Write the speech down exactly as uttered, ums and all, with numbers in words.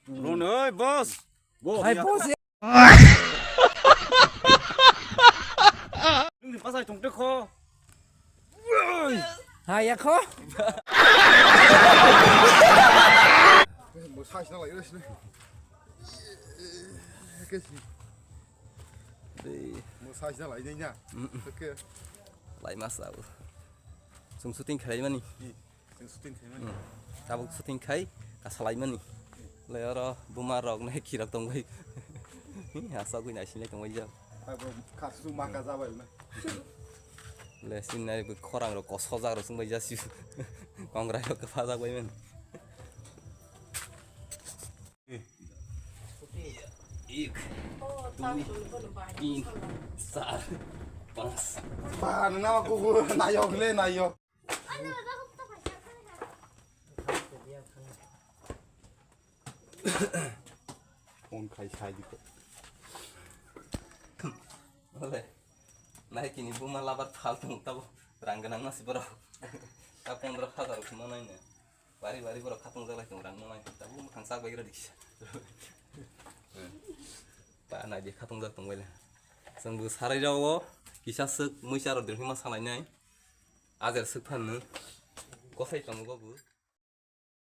Run, oi, boss. Bo, hai, ya. Boss. Nungni pasai tongte kho. Hai, ya kho. Bo size na lai, size na. Bo size na lai, na. Mm. Okay. Lai mas abo. Sung shooting khlai mani. Chwng shooting khaimani. Hmm. Tabuk shooting khai kasalaimani. Le oro buma rok nai kirok tongbai. Asok gwi naisinai tongbai jak. Abo khasu maka jabai na. Le sinai bo khorang rok kosojak rok sungbai jasiu. Kongrai rok kwphajak bai man. Ek, dui, tin, char, panch. Ba, nang nama kuku nayok le nayok. Phone khai sai di ko. Ole, nai kini buma labar phal tong tabo rang ganang masi borok. Ta pondro hajar khuma nai ne. Bari bari borok khatung jalai tong rang manai. Tabo mukhang sak bai gra diksa. Pa nai di khatung jak tong bai le. Chwng bo sarai rao kisa swk muisa rok dirhima salai nai. Ajer swk phan no. Kosai tongo bo.